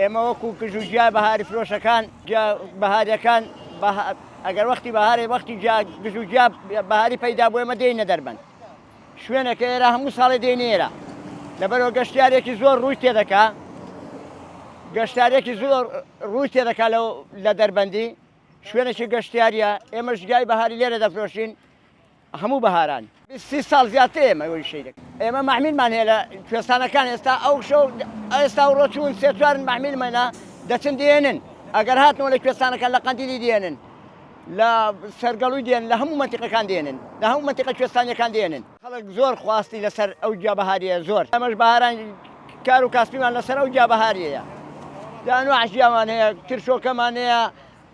ئێمە وەکو گژ و گیا بەهاری فرۆشەکان گیا بەهاریەکان ئەگەر وەختی بەهارێ وەختی گیا گژ و گیا بەهاری پەیدا بوو ئێمە دێینە دەربەند شوێنەکە ئێرە هەموو ساڵێ دێینە ئێرە لەبەرەوە گەشتیارێکی زۆر ڕووی تێدەکا گەشتارێکی زۆر ڕووی تێدەکا لە دەربەندی شوێنێکی گەشتیاریە ئێمەش گیای بەهاری لێرە دەفرۆشین هەموو بەهاران. 30 ساڵ زیاتر ئێمە ئەو ئیشەی دەکەین. ئێمە مەعمیلمان هەیە لە کوێستانەکان ئێستا ئەو شەو ئێستا و ڕۆچوون سێ چوار مەعمیلمانە دەچن دێنن ئەگەر هاتنەوە لە کوێستانەکان لە قەندیلی دێنن لە سەرگەڵوی دێن لە هەموو مەنتیقەکان دێنن لە هەموو مەنتیقە کوێستانیەکان دێنن. خەڵک زۆر خواستی لەسەر ئەو گیا بەهاریەیە زۆر ئەمەش بەهاران کار و کاسپیمان لەسەر ئەو گیا بەهاریەیە جا ئەنواع گیامان هەیە ترشۆکەمان هەیە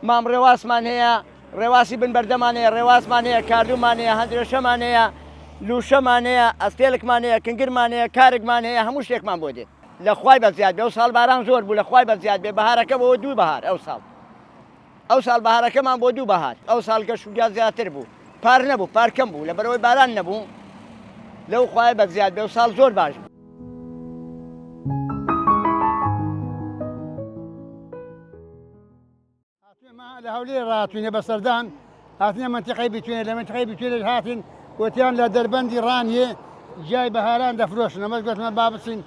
مام ڕێواسمان هەیە، ڕێواسی بن بەردەمان هەیە، ڕێواسمان هەیە، کاردوومان هەیە، هەندرێشەمان هەیە، لووشەمان هەیە، ئەستێلکمان هەیە، کنگرمان هەیە، کارگمان هەیە، هەموو شتێکمان بۆ دێت. لە خوای بەزیاد بێ، ئەوساڵ باران زۆر بوو، لە خوای بەزیاد بێ، بەهارەکە بۆ دوو بەهار ئەوساڵ. ئەوساڵ بەهارەکەمان بۆ دوو بەهار. ئەوساڵ گەشوگیا زیاتر بوو. پار نەبوو، پار کەم بوو، لەبەرئەوەی باران نەبوو. لەو خوای بەزیاد بێ، ئەوساڵ زۆر باش بوو. هاتوێمە لە هەولێر ڕاتوینە بە سەردان هاتنە مەنتیقەی بتوێنێ لە مەنتیقەی بتوێنێ هاتین وتیان لە دەربەندی ڕانیێ جای بەهاران دەفرۆشن ئەمەش گوتمە با بچین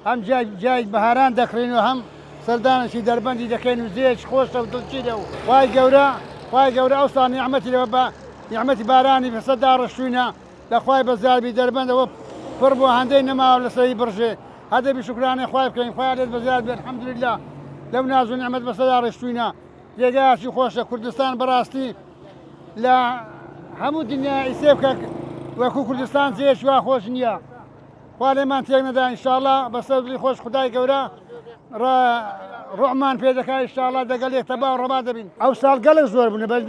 هەم جای جای بەهاران دەکڕین و هەم سەردانێکی دەربەندی دەکەین و زێش خۆشە و دڵگیرە و خوای گەورە خوای گەورە ئەوسا نیعمەتی لەوە بە نیعمەتی بارانی بەسەر داڕشتوینە لە خوای بەزیاد بی دەربەندەوە پڕ بووە هەندەی نەماوە لەسەری بڕژێ هەدەبی شوکرانەی خوای بکەین خوای لێت بەزیاد بێ الحمدللە لەو ناز و نیعمەت بەسەرا ڕشتوینە جێگایەکی خۆشە کوردستان بەڕاستی لە هەموو دنیا ئیسێ بکە وەکو کوردستان جێش وا خۆش نییە خوا لێمان تێک نەدا ئینشاءاللە بەسەر دڵی خۆش خدای گەورە ڕۆمان پێ دەکا ئینشاءاللە دەگەڵ یەک تەبا و ڕەبا دەبین ئەو ساڵ گەلک زۆر بوون بەس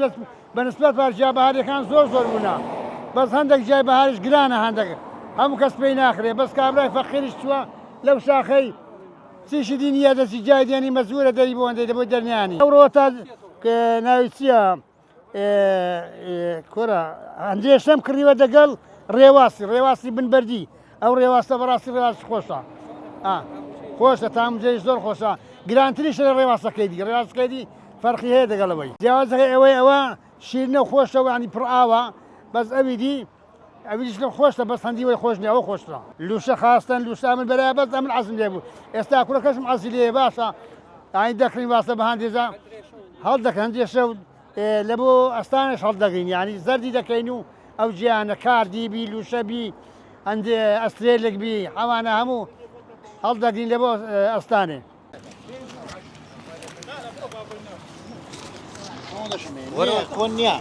بە نسبەت پار جیا بەهاریەکان زۆر زۆر بوونە بەس هەندێک جیای بەهاریش گرانە هەندێک هەموو کەس پێی ناخرێ بەس کابرای فەقیریش چووە لەو شاخەی چیشی دی نییە دەستی جای دێنی مەجبورە دەری بۆ هەندێک دەبۆی دەرنیانی ئەو ڕۆ تا ناوی چییە کورە هەندێشتم کڕیوە دەگەڵ ڕێواسی ڕێواسی بن بەردی ئەو ڕێواستە بەڕاستی ڕێواسی خۆشە خۆشە تام جێی زۆر خۆشە گرانتریشە لە ڕێواسەکەی دی ڕێواسەکەی دی فەرقی هەیە دەگەڵ ئەوەی جیاوازەکەی ئەوەی ئەوە شیرنە و خۆشە و ینی پڕ ئاوە بەس ئەوی دی ئەویش لە خۆشە بەس هەندی وەی خۆش نیە ئەوە خۆشترە لوشە خاستن لوشە من بەرای بەس ئەمن عەزم لێ بوو ئێستا کوڕەکەشم عەزی لێ باشە ئاین دەکڕین واسە بە هەندێجا هەڵ دەکەن هەندێ شەو لە بۆ ئەستانش هەڵدەگرین یعنی زەردی دەکەین و ئەو جیانە کاردی بی لوشە بی هەندێ ئەسترێلک بی ئەوانە هەموو هەڵدەگرین لە بۆ ئەستانێ. کۆن نییە.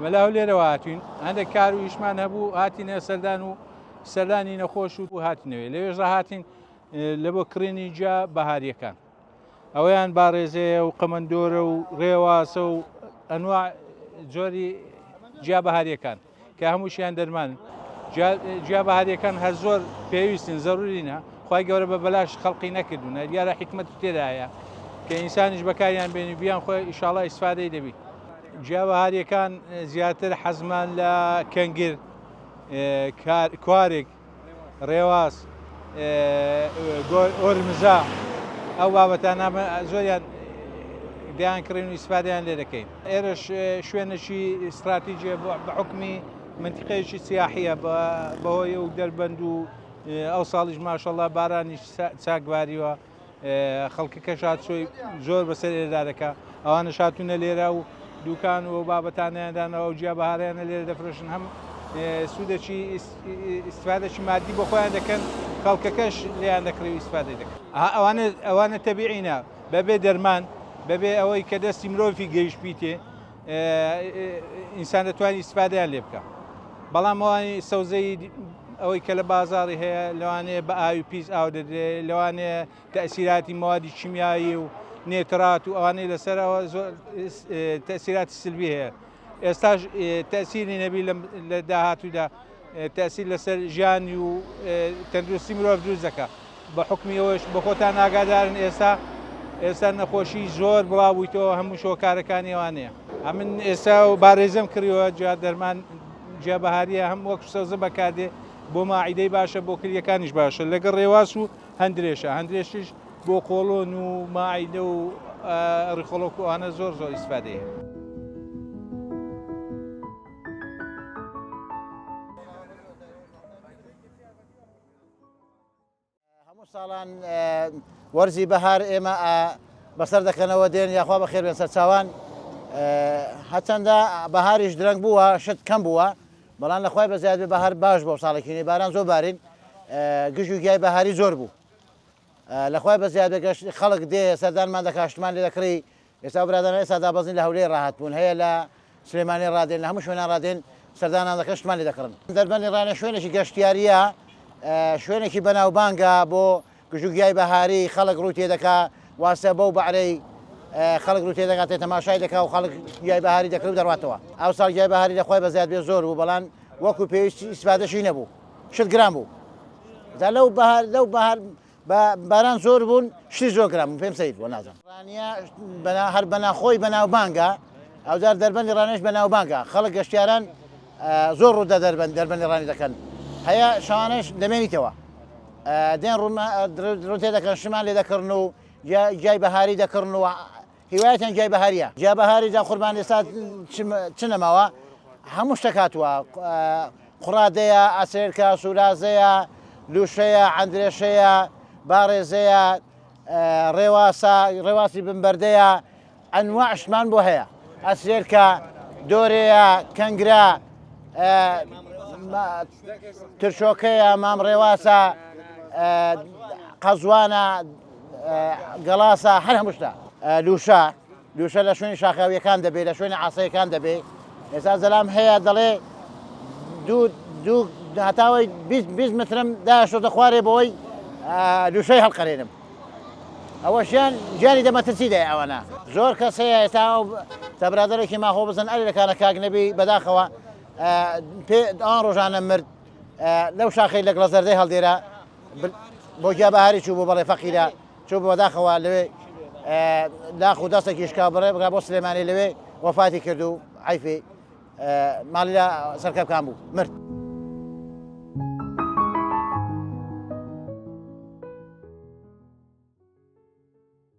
مەلا هەولێرەوە هاتوین هەندێک کار و ئیشمان هەبوو هاتینە سەردان و سەردانی نەخۆش و هاتنەوەی لەوێژە هاتین لە بۆ کڕینی جیا بەهاریەکان ئەوەیان باڕێزەیە و قەمەندۆرە و ڕێواسە و ئەنوا جۆری جیا بەهاریەکان کە هەمووشیان دەرمانن جیا بەهاریەکان هەر زۆر پێویستن زەرورینە خی گەورە بە بەلاش خەڵقی نەکردوونە دیارە حکمت تێدایە کە ئینسانیش بەکاریان بێنی بیان خۆی ئیشاڵا ئیسفادەی دەبی جیا بەهاریەکان زیاتر حەزمان لە کەنگر کوارێک ڕێواس، ئۆرمزا، ئەو بابەتانە زۆریان دەیان کڕین و ئیسفادەیان لێ دەکەین. ئێرەش شوێنێکی ستراتیجیە بە حوکمی منتیقەیەکی سیاحیە بەهۆی ئەو دەربەند و ئەو ساڵیش ماشەڵا بارانیش چاک باریوە. خەڵکەکەش هاتوچۆی زۆر بەسەر ئێرەدا دەکا ئەوانەش هاتوونە لێرە و دوکان و بابەتانیان دانەوە و جیا بەهارەیانە لێرە دەفرۆشن هەم سوودێکی ئیسفادەکی مادی بۆ خۆیان دەکەن خەڵکەکەش لێیان دەکڕی و ئیسفادەی دەکەن ئەوانە ئەوانە تەبیعینە بەبێ دەرمان بەبێ ئەوەی کە دەستی مرۆڤی گەیشت بیتێ ئینسان دەتوانێت ئیسفادەیان لێ بکە بەڵام ئەوانی سەوزەی ئەوەی کە لە بازاڕی هەیە لەوانەیە بە ئاوی پیس ئاو دەدرێ لەوانەیە تەسیراتی موادی کیمیایی و نێترات و ئەوانەی لەسەر ئەوە زۆر تەسیراتی سلبی هەیە ئێستاش تەسیری نەبی لە داهاتوودا تەسیر لەسەر ژیانی و تەندروستی مرۆڤ دروست دەکات بە حکمی ئەوەش بە خۆتان ئاگادارن ئێستا ئێستا نەخۆشی زۆر بڵاو بوویتەوە هەموو شۆکارەکانی ئەوانەیە ئەمن ئێستا و بارێزم کڕیوە جا دەرمان جیا بەهاریە هەم وەک سەوزە بەکاردێ بۆ ماعیدەی باشە بۆ کلیەکانیش باشە لەگەڵ ڕێواس و هەندرێشە هەندرێشیش بۆ قۆڵۆن و ماعیدە و ڕیخۆڵۆک و ئەوانە زۆر زۆر ئیسفادەیە. هەموو ساڵان وەرزی بەهار ئێمە بەسەر دەکەنەوە دێن یاخوا بەخێر بێن سەرچاوان هەچەندە بەهاریش درەنگ بووە شت کەم بووە بەڵام لەخوای بە زیاد بێ بەهار باش بۆ ساڵێکی نوێ باران زۆر بارین گژ و گیای بەهاری زۆر بوو لەخوای بە زیاد گەشت خەڵک دێ سەردانمان دەکات شتمان لێ دەکڕی ئێستا برادەران ئێستا دابەزین لە هەولێر ڕاهاتبوون هەیە لە سلێمانی ڕادێن لە هەموو شوێنان ڕادێن سەردانان دەکەن شتمان لێ دەکڕن. دەربەندی ڕانیە شوێنێکی گەشتیارییە، شوێنێکی بەناوبانگە بۆ گژوگیای بەهاری، خەڵک ڕووی تێدەکا، واسە بەو بەعرەی خەڵک ڕووی تێدەکا تێ تەماشای دەکا و خەڵک گیای بەهاری دەکڕی و دەڕواتەوە. ئەوساڵ گیای بەهاری لە خوای بەزیاد بێ زۆر بوو، بەڵام وەکو پێویست ئیسفادەشی نەبوو، شت گران بوو. جا لەو بەهار لەو بەهار بە باران زۆر بوون شتی زۆر گران بوو پێم سەیر بوو نازانم. ڕانیە بەنا هەر بەناخۆی بەناوبانگە ئەوجار دەربەندی ڕانیەش بەناوبانگە خەڵک گەشتیاران زۆر ڕوو دە دەربەند دەربەندی ڕانی دەکەن هەیە شەوانەش دەمێنیتەوە دێن ڕوو تێ دەکەن شمان لێ دەکڕن و گیای بەهاری دەکڕن و هیوایەتیان گیای بەهاریە. گیا بەهاری جا قوربان ئێستا چ نەماوە هەموو شتەک هاتووە قوڕادەیە ئەسێرکە سوورازەیە لوشەیە ئەندرێشەیە باڕێزەیە ڕێواسە ڕێواسی بنبەردەیە ئەنواع شتمان بۆ هەیە ئەسرێرکە دۆرەیە کەنگرە ترشۆکەیە مام ڕێواسە قەزوانە گەڵاسە هەر هەموو شتە. لوشە، لوشە لە شوێنی شاخاویەکان دەبێ لە شوێنی عاسەیەکان دەبێ ئێستا زەلام هەیە دەڵێ دوو دوو هەتاوەی 20 مترم داشتۆتە خوارێ بۆی لوشەی هەڵقەرێنم ئەوەشیان گیانی دەمەترسی دای ئەوانە زۆر کەس هەیە ئێستا ئەو تا برادەرێکی ماخۆ بزن ئەرێ لەکانە کاک نەبی بەداخەوە پێ ئەوان ڕۆژانە مرد لەو شاخەی لەگەڵ زەردەی هەڵدێرا بۆ گیا بەهاری چوو بۆ بەڵێ فەقیرە چوو بەداخەوە لەوێ لاخ و دەستێکی شکا بڕێ بگا بۆ سلێمانی لەوێ وەفاتی کرد و عیفی ماڵی لە سەرکەپکان بوو مرد.